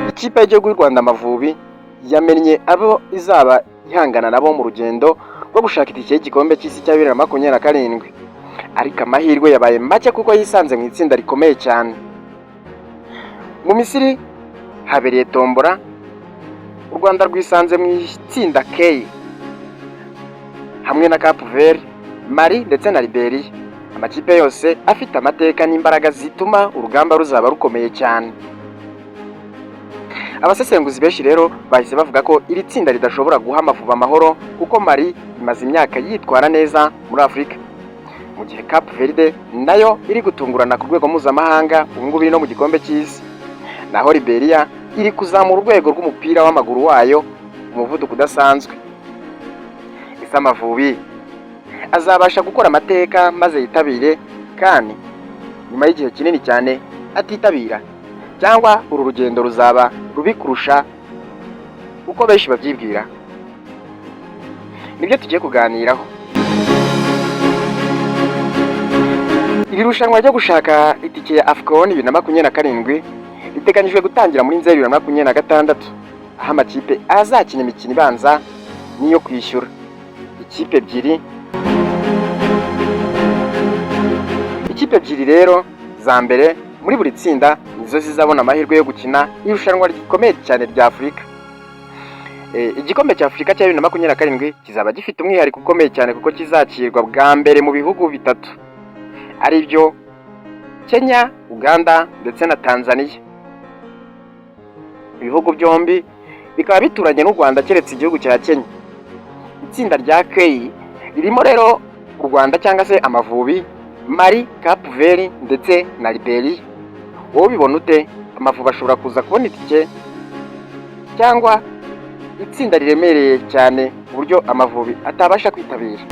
Ikipe y'igihugu y'u Rwanda Amavubi yamennye abo izaba ihangana nabo mu rugendo rwo gushaka itike y'igikombe cy'isi cya 2027, ariko amahirwe yabaye make kuko yisanze mu itsinda rikomeye cyane. Mu Misiri habereye tombora, u Rwanda rwisanze mu itsinda K hamwe na Cape Verde, Mali ndetse na Liberia. Amakipe yose afite amateka n'imbaraga zituma urugamba ruzaba rukomeye cyane. Abasesenguzi benshi rero bahise bavuga ko iri tsinda ridashobora guha Amavubi amahoro, kuko Mali imaze imyaka yitwara neza muri Afurika, mu gihe Cape Verde nayo iri gutungurana ku rwego mpuzamahanga, ubu ngubu iri no mu gikombe cy'isi, naho Liberia iri kuzamura urwego rw'umupira w'amaguru wayo mu muvuduko udasanzwe. Ese Amavubi azabasha gukora amateka maze yitabire kandi nyuma y'igihe kinini cyane atitabira, cyangwa uru rugendo ruzaba rubi kurusha uko benshi babyibwira? Nibyo tugiye kuganiraho. Iri rushanwa ryo gushaka itike ya AFCON 2027 riteganyijwe gutangira muri Nzeri 2026, aho amakipe azakina imikino ibanza n'iyo kwishyura. Ikipe ebyiri rero za mbere muri buri tsinda nizo zizabona amahirwe yo gukina irushanwa rikomeye cyane rya Afurika. Igikombe cya Afurika cya 2027 kizaba gifite umwihariko ukomeye cyane, kuko kizakirwa bwa mbere mu bihugu bitatu, ari byo Kenya, Uganda ndetse na Tanzania. Ibihugu byombi bikaba bituranye n'u Rwanda, keretse igihugu cya Kenya. Itsinda rya K ririmo rero u Rwanda cyangwa se Amavubi, Mali, Cape Verde ndetse na Liberia. Wowe ubibona ute? Amavubi ashobora kuza kubona itike, cyangwa itsinda riremereye cyane ku buryo Amavubi atabasha kwitabira?